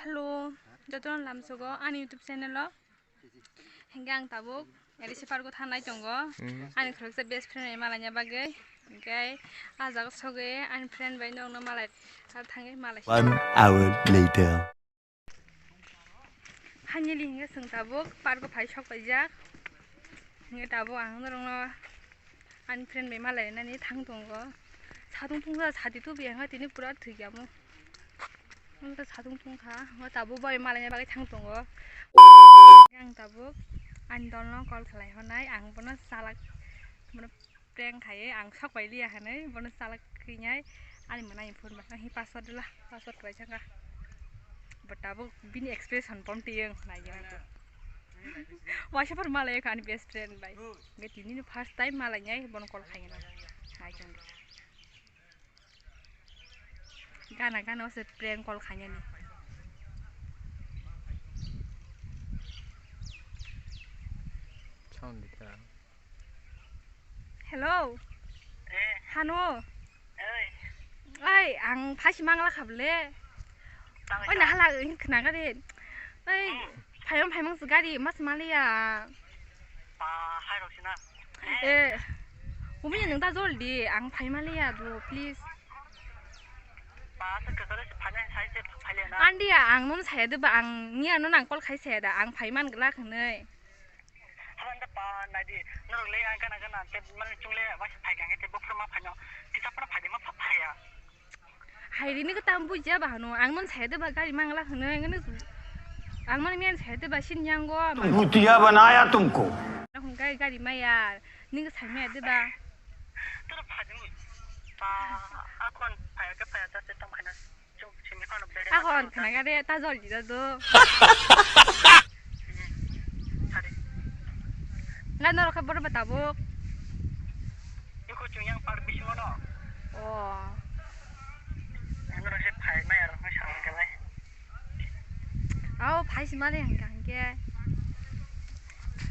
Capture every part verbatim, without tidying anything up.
Hello, jotono lamsogo ani YouTube channel o. Hingke ang tabuk Elise Park o thangnai tongo. Hmm. Ani khoroksa best friend bai malaina bagwi. Hingke ah jaga sogwi ani friend bai nokno malai, ah, thangwi malai. One hour later. Finally hingke chwng tabuk park o phai sok paijak. Hingke tabuk ang norokno ani friend bai malai nani thang tongo. Satung tungsa sati tubi ang tini pura thwi kamo. Ang ta satung tungkha, ang tabuk bai malai bagwi thang tongo. Ang tabuk ani dolno call khlai honai, ang bono salak, bono prank khai, ang sok pai liya hinwi, bono salak khinai, ani mwnai phone ba, hi password dila, password kwlai saka. Bo tabuk bini expression pom tiyung, nai gina to. Waisa par malai kha ani best friend bai. Nge tini ni first time malai nyai, bono call khai na. Nai gina. Gana gana o se prank call khainani. Sound dikha. Hello. Eh. Hano. Oi. Ai, ang phaisi mangla kha bole. Tang Oi, ja. Nahala khna gari. Ai, Hmm. Phaiyong phaimang se gari mas maliya. Ba, hai rok sina. Eh, umi nung ta joldi, ang phai maliya do, please. Ba, se kwtare se phai nai, sai se phai le na. Andi ya, ang nom saya de ba, ang niya no nang call khai saya da, ang phai man glak hinui. Halan da ba, nai di, norok le ang kana kana, te mane chung le, ba se phai kang, te bopro ma phai no, kita pura phai de ma pha-, phai ya. Hai rini ka tam buja ba hano, ang non saya de ba gari mangla hano, ang non, ang non mian saya de ba sin yang go. भूतिया बनाया तुमको। Ang gari, gari maya, ni ka sai maya de ba. Toro phai de ba, akon phai ke phai ta se tam khana, chung simi khano bere. Akon khana gari ta jol di da do. Sari. Ngai norok khe borok ba tabuk. Iko chung yang par bisingo no. Oh. Norok se phai maya rok no sa khe bai. Ao phai si mali hangke hangke.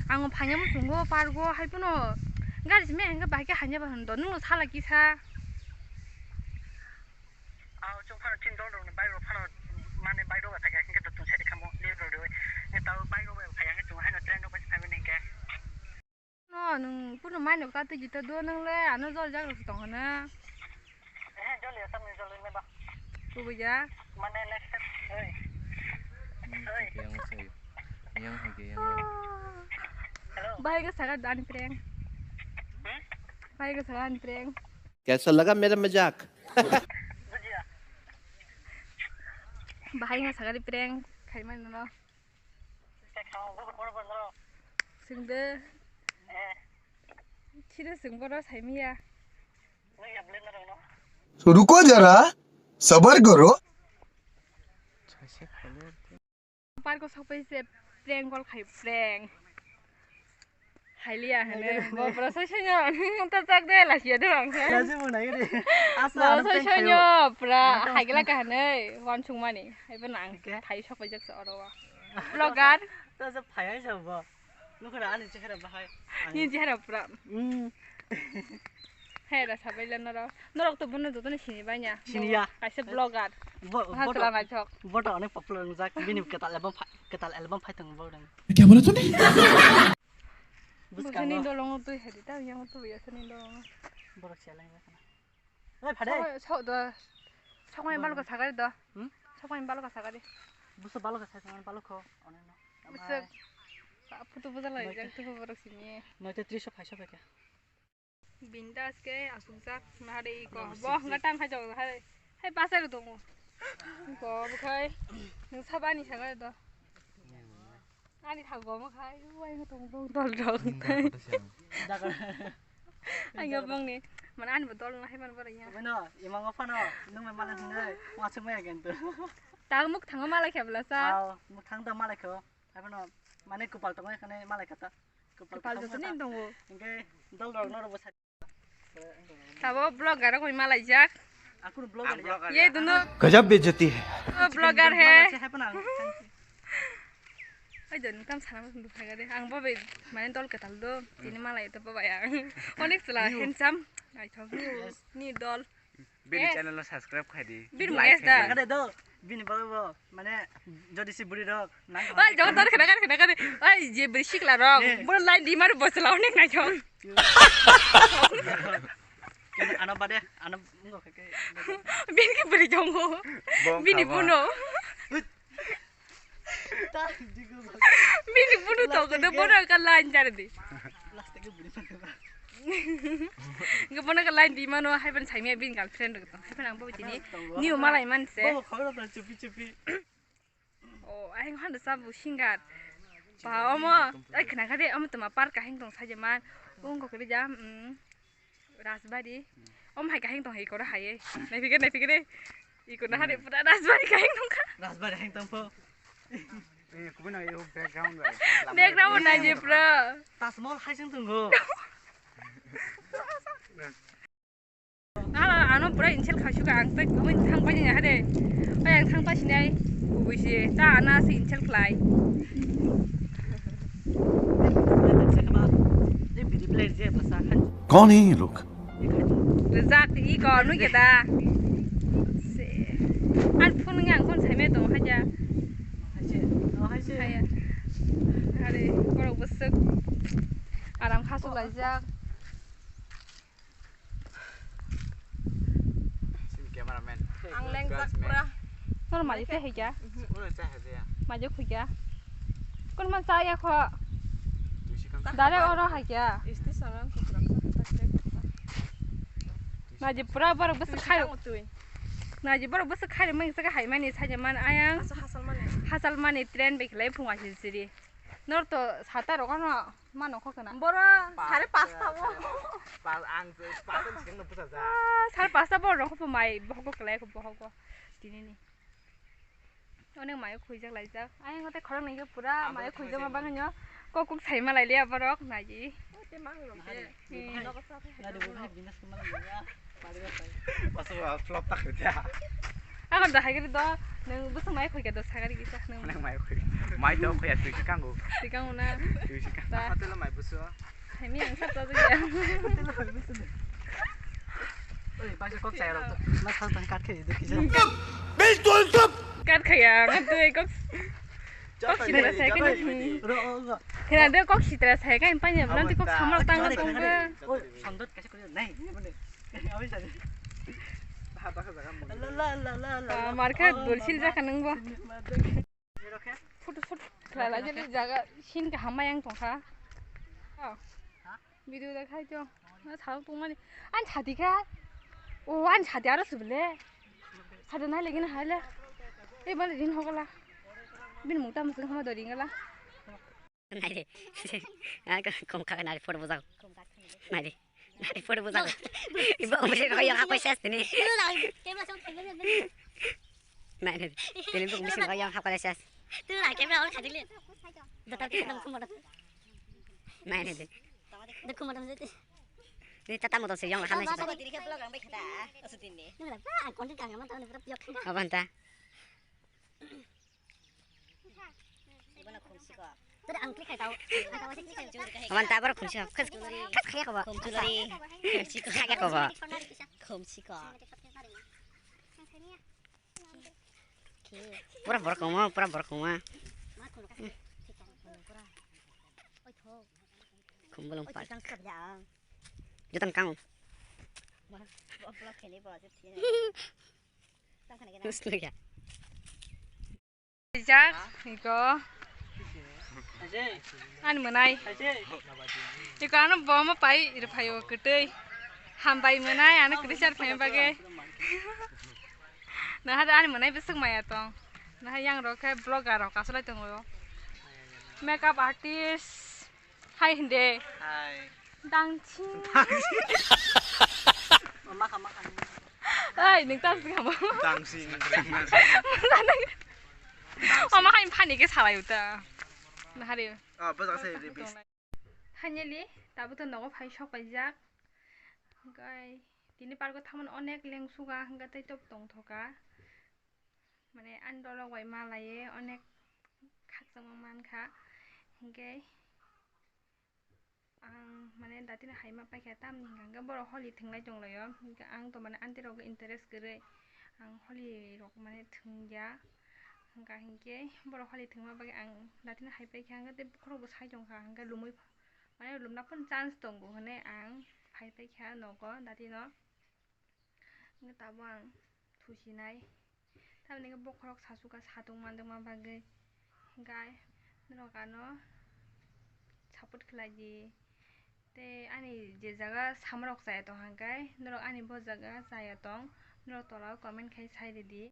Ang phai nyamu chungo pargo hai pono. Gari si me hangke bai ke hanya ba hando. Nung sala kisa. Ao, chwng phano chini dol rokni bike rok phano, mane bike rok bai phai kha, hwnkhe to chwng side kamo, left rok rwi. Hwnkhe tabuk bike rok bai phai kha, hwnkhe chwng haino train rok bai phai mani hwnkhe. No, nwng pono mai nuk ta twi jita do, nwng le ano jol jak rok tong hwna. Eh, jol ya, samni jol ya, ba. Kubui ya? Mane next step, oi. Hmm, oi. Yang sai. Yang hai ke yang. Hello. Bhai ka saga dan prank. Hmm? Bhai ka saga dan prank. कैसा लगा मेरा मजाक? Bahai nga sagari prank khai mani no. Singde. Chire sing boro saimiya. तो रुको जरा, सबर करो। Park o sokpai se prank call khai prank. Hailiya hane. Bo pura sai sai no. Ta chak de la sia de bang. Kaji bo nai de. Asa Bo aro sai prank sai khayo. No pura Naka haigla ka hane. Wan sung mani. Hai bo nang. Okay. Thai sokpai jak sa oro wa. Vlogger. Ta sa phai hai sa bo. Nukura ani chehra bahai. Ni chehra pura. Hmm. Hai ra sabai la noro. Norok to bono joto ni sini banya. Siniya. Kaisa vlogger. Bo, Bahai boto, chwla naithok. Boto onek popular wngjak. Bini kwtal album phai, kwtal album phai tongo bo rang. क्या बोला तूने? Bwskango. Bwsani dolongo twi hedi ta yang tu ya sani dolongo. Borok challenge khana. Oi phade. Sok, sok do. Sok mai balo ka sagari do. Hmm? Sok mai balo ka sagari. Buso balo ka sagari balo kho. Onek no. Buso. Putu buja lai jak tu borok sini. Noite tris phai sok ka. Bindas ke asukjak nahare iko. Bo hwnga tang khai jok hai. Hai pasai ro tongo. Iko bo khai. Nung sabani sagai do. Ani thago mo khai. Wai mo tong tong dol dol. Ai ga bong ni. Mana ani bo dol na hai man bora ya. Bueno, imango phano nung me mala hinai. Wasuk me agen tu. Tang muk thango mala khe bla sa. Aw, muk thang da mala kho. Abono mane kupal tongo ekhane malai kha ta. Kupal Kupal tongo joto ta. Ni tongo. Hingke dol rok norok bo sa. Tabo vlogger rok bai malaijak. Aku vlogger ya. Ye dunu. गजब बेइज्जती है। Oh, vlogger hai. Vlogger hai pano ang. Oi jon kam sana mas buphaga de. Ang bo be mane dol ketal do. Tini malai to bo bai ang. Onek sela handsome. Ai thok ni, ni dol. Bini Eh. channel no subscribe khai di. Bini Like mungya khai da. di. Kade do, bini bagwi bo, mane, jodi si buri rok, nang Oi, jogo tor khena kare, khena kare. Oi, je buri sikla rok. Eh. Boro line di mar bosla onek na jong. Ano bade, ano ngo kake. Bini ke buri jongo. Bong Bini kabo. Buno. Bini bunu to ko do bono ka line jar di. Plastic ke bini mana? Ke bono ka line di mano hai ban saimia bini girlfriend ko to. Hai ban ang bo tini. Niu malai man se. Bo khawra ta chupi chupi. O, ai handa sa bu singar. Pa omo, ai khna khade omo tuma park ka heng tong saje man. Ung ko kri jam. Rajbari. Om hai kaheng tong hai koro hai. Nai pike nai pike de. Iko na hari pura Rajbari kaheng tong kha. Rajbari heng tong pho. Eh, kubui nang yo background bai. Background na je pura. Taj Mahal hai sing tong go. Ala ano pura insel khasuka ang tai kubui thang pai ni hade. Pai ang thang pai sinai. Kubui si ta ana si insel khlai. कौन है ये लोग? Rijak i ko nui ke da. Se. An phone ngang kon sai me tong haja. Haya. Are, korok bwswk. Aram khasuk laijak. Cameraman. Ang lengjak pura. Nor mali te haiya. Uno cha haiya. Maje khuya. Kun man cha ya kho. Dare oro haiya. Isti saran kutra. Naji pura borok bwswk khai. Naji borok bwswk khai mani saka hai mani saja man ayang. Asa hasal mani. Hasal mani train bai khlai phunga siri siri. Nor to sata rok ano. Ma nokho kana. Boro sare pasta bo. Pas ang pasta sikang no pusa ja. Ah, sare pasta boro nokho po mai bohogo kelai ko bohogo. Tini ni. Onek mai khuijak laijak. Ai ngote khorok nai pura mai khuijak ma bangyo. Kok kok sai ma lai le borok naji. Te mang lo ke. Nadi bo hai binas ko mang ya. Pasal flop tak kerja. Ako dah hai do nang bwswk mai khuike do sagari kisa nang. Nang mai khui. Mai do khuya twi sikang go. Sikang una. Twi sikang. Hotel mai bwswk. Hai mi ang sat do ya. Oi, paisa kok saya rok. Na thang thang kat khe do kisa. Bil tul tup. Kat khaya ang tu kok. Kok sitra saya kan. Ro ro. Kena de kok sitra saya kan panya nanti kok samar tang tong. Oi, sandot kaisa koi nai. Markha dulsil jakha nungbo. Photo shoot khlai lai jani jaga sin kaham ma yang tongkha. Video da khai to. Na thang tongmani. An chati kha. O an chati aro subile. Chati nai legin haile. Ei bale din hogala. Bin mukta musung hama dori ngala. Nai de. Ang kom kha nai photo bujak. Nai de. Nai photo bujak. Ibo umsi ko yang apa ses tini. Nai de. Tini bu umsi ko yang apa ses. Tu la camera on khadile. Data tu dam kumada. Nai de. Dam kumada jete. Ni tata motor se yang la khamai. Tiri ke vlog ang bai khata. Asu tini. Nang la ba ang konti kang ma ta ni pura yok. Abanta. Aman ta borok khumsi kha. Khas khas khaya kobo. Khumsi kha. Khaya kobo. Khumsi kha. Pura borok komo, pura borok komo. Khumbolong park. Jotan kang. Nuslo ya. Jak, iko. Ani mwnai. Iko ano bo ma pai rwphaio kwtwi. Hambai mwnai ano kwtwi char phaima bagwi. Naha ani mwnai bwswk maya tong. Naha yang rok khe vlogger rok kasolai tongo. Makeup artist. Hai hinde. Hai. Dangching. Makha makha. Ai, nung tang sing hamo. Dangching. Mama hai phani ke salai uta. Nahari. Ah, bajak sai ribis. Finally, tabuk to nogo phai sok paijak. Gai, tini parko thamon onek lengsuga hingga tei tok tong thoka. Mane ani dolok bai malaiye onek khakchangma mankha. Hinkhe Ang mane datino hai ma paikha, tamni hwnkha hwnkhe borok holi thwnglai tonglaio, hwnkhe ang to mane aunty rok interest kwrwi ang holi rok mane thwngya, hwnkha hinkhe borok holi thwngma bagwi ang datino hai paikha, hwnkhe tei bokhorokbo sai tongkha, hwnkhe lumwi mane lumna phano chance tongo hwnwi ang phai paikha nogo datino. Hwnkhe tabuk ang thusinai. Tamoni hwnkhe bokhorok sasukha satung mandwkma bagwi. Hwnkhe norok ano support khlai di. Tei ani je jaga samrok chaya tong hwnkhe norok ani bo jaga chaya tong, norok tola o comment khai sai rwdi.